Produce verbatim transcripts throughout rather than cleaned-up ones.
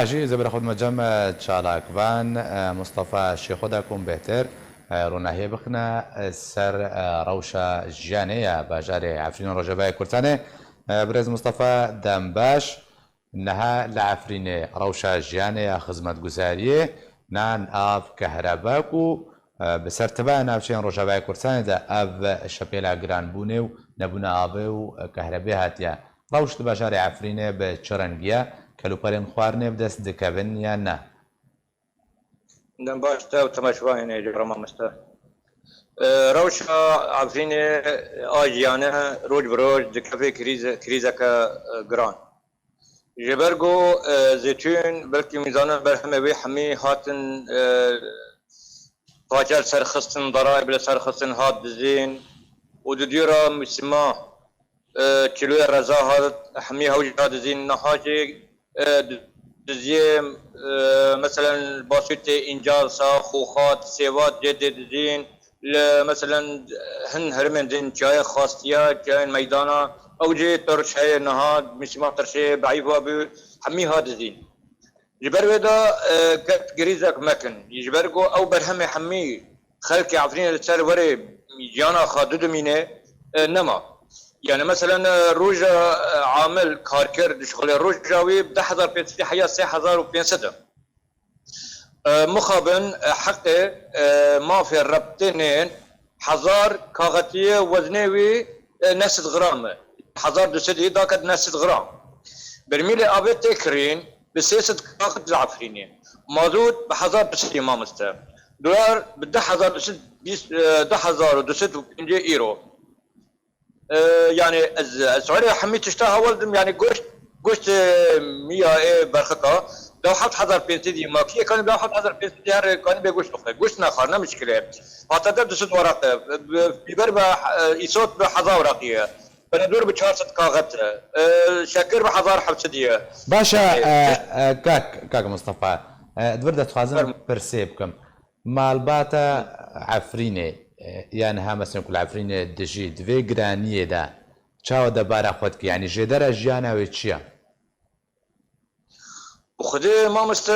Jî zêbira xwe dime cem çalakvan, e, Mustafa Şêxo da ku hûn bêhtir, e, ronahiyê bixine, e, ser, e, rewşa jiyanê ya bajarê Efrînê Rojavayê Kurtanê. E, birêz Mustafa, dem baş. Niha li Efrînê rewşa jiyanê ya xizmetguzariyê, nan, av, kehrebe ku, e, bi ser tiva navçeyên Rojavayê Kurdistanê de ev şepêla giranbûnê û nebûna avê û kehrebê hatiye. Rewş di bajarê Efrînê bi çi rengî ye? Kelûpelên xwarinê bi dest dikevin yan ne? Dem baş te û temaşevanên hêja re mamoste. E, rewşa Efrînê a jiyane roj bi roj dikeve krîze-, krîzeke, e, giran. Ji ber ku, e, Zeytûn belkî mîzana berhemê wê hemî hatin, e, paçel serxistin, darayê bile serxistin hat dizîn û di dû re mûsima, e, kîloyê reza hat hemî hewca dizîn. Niha jî, e, diziyê, e, meselen Basûtê, Încalsa, Xoxat, Sêvat jê tê dizîn. Li, meselen, hin herêmên din çiyayê Xastiya, çiyayên meydana, ew jî tirş heye niha, mîsima tirşê, beîfa bû, hemî hat dizîn. Ji ber wê de, e, ket girîzek mekin. Ji ber ku ew berhemê hemî xelkê Efrînê li ser werê jiyana xwe didimîne, e, nema. Yani, meselen, e, roja, e, amil, karker, dişuxulê roja wî bi deh hezar pênc sedî heya sê hezar û pênc sed e. E, mixabin, e, heqê, e, mafê rebtê nên hezar kaxetiyê weznê wî, e, neh sed gram e. Hezar du sedî daket neh sed gram. Bermîlê avê tê kirîn bi sê sed kaxet li Efrînê. Mazût bi hezar du sedî mamoste. Dolar bi deh hezar du sed bîst, e, deh hezar û du sed û pêncî îro. E, yani ez, ez were hemî tişta heval dim, yani goşt, goşt, e, miya ê berxika, dew heft hezar pênc sedî makiyê kanî dew heft hezar pênc sedî her kanî bê goşt xwe. Goşt nexwar, ne mişkil e. Patates du sed weraq e, bi-, biber be, e, îsot bi hezar weraqî ye. Peredor bi çar sed kaxet e. E, şekir bi hezar heft sedî ye. Baş e, Yani, e, tişt- e, kak, kak Mustafa, e, di vir de dixwazim Fermo. pirsê bikim. Malbata Efrînê, e, ya niha mesela ku li Efrînê dijî, di vê giraniyê de çawa debara xwe dike? Yanî jêdera jiyana wê çi ye? Xwedê mamoste,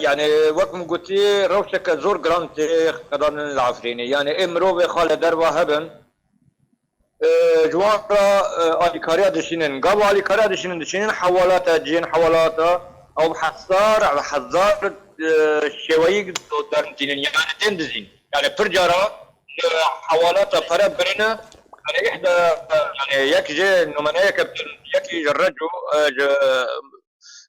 yani wek min gotî, rewşeke zor giran tê qedanin li Efrînê. Yani ê mirovê xwe li derva hebin, e, ji wan re, e, alîkariya dişînin. Gava alîkariya dişînin, dişînin hewalata, cihên hewalata, ew hezar, hezar, e, şêweyî dernitînin, yani tên dizîn. Yani pir cara, e, hewalata pere birine, yani îhda, yani yek jê numeneyeke, yekî ji Reco, e, ji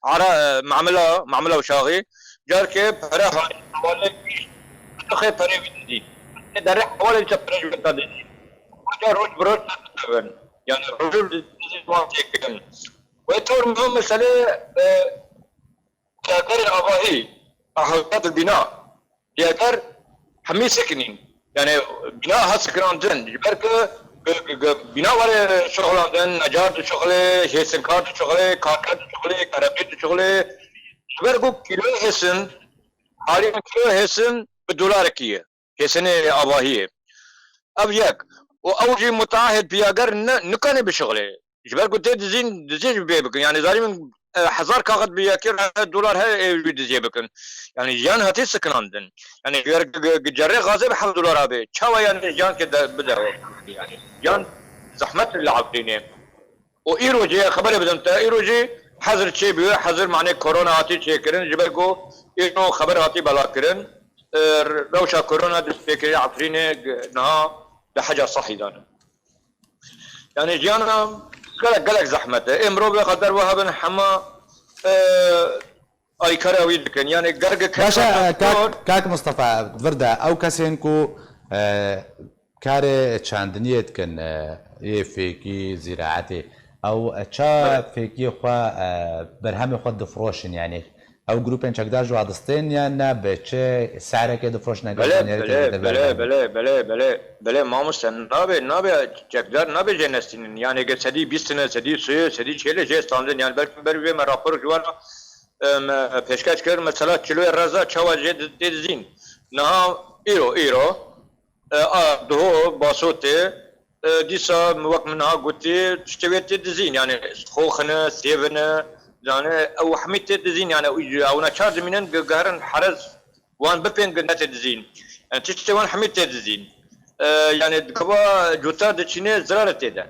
Ara, e, Mamila, Mamila Uşaxî, carkê pere hanî, hevalê wî, dixê perê wî didî. Derê hevalê dîsa pere ji wê didî. Roja roj bi roj derdikevin. Yani rojê dizî wan têkirin. Wê tor min mesele, e, têgerên avahî, ahewiyat bîna. Lêger hemî sekinîn. Yani bîna ha sekinandin. Ji ber ku, ku, ku, ku bîna were şuxlandin, necar dişuxlê, hêsinkar dişuxlê, karker dişuxlê, kerebê dişuxlê. Ji ber ku kîloyê hêsin, harî kîloyê hêsin bi dolarekî ye. Hêsinê avahiyê. Ev yek. Û ew jî mutaahid piyager ne, nikane bişuxlê. Ji ber ku tê dizîn, diziyê jî bê bikin. Yani zarî min, e, hezar kaxit bi yekê re dolar heye, ê wî diziyê bikin. Yani jiyan hatî sekinandin. Yani ger gi-, gi-, gi cerrê gazê bi heft dolar abe. Çawa yani jiyan ke de, bide yani. Jiyan zehmet li Efrînê. Û îro jî xeberê bidim te, îro jî hezir çê bûye, hezir mane korona hatî çêkirin. Ji ber ku îro xeber hatî belakirin. E, rewşa korona dest pê kiriye Efrînê, g-, niha di heca sehî de ne. Yani jiyana gelek, gelek zehmet e. Ê mirovê xwe derve hebin hema, e, alîkariya wî dikin. Yani ger gi Baş e, kek e, kak, kak Mustafa, vir de ew kesên ku, e, karê çandiniyê dikin, e, yê fêkî, zîraetê, ew, e, ça Evet. fêkiyê xwe, e, berhemê xwe difroşin, yani Ew grûpên çekdar ji wa distên yan ne bi çi serekê difroşine? Belê, belê, belê, belê, belê, belê, belê, belê, mamoste, nabe, nabe çekdar, nabe jê nestînin. Yani ge sedî bîst ne, sedî sê, sedî çelê jê standin. Yani belkî ber vê me rapor ji wan, em, pêşkeş kir, mesela çiloyê reza çawa jê di-, tê dizîn. Niha îro, îro, e, a, diho, basotê, e, dîsa wek min niha gotî, tiştê wê tê dizîn. Yani xoxine, sêvine, Yani ew hemî tê dizîn, yani ew neçar dimînin, guherin herez wan bipên, netê dizîn. Yani tiştê wan hemî tê dizîn. E, yani gava cuta diçîne zirare tê de.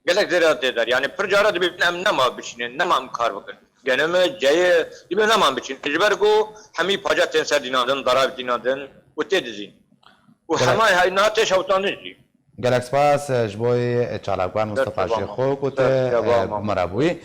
Gelek zirare tê de. Yani pir cara dibê em nema biçînin, nema em kar bikin. Geneme ceye dibê nema biçînin. Ji ber ku hemî paca tên ser dînandin, darav dînandin û tê dizîn. Û hema hay niha tê şewitandin jî. Gelek spas ji bo çalakvan Mustafa Şêxok û te bi me re bûyî.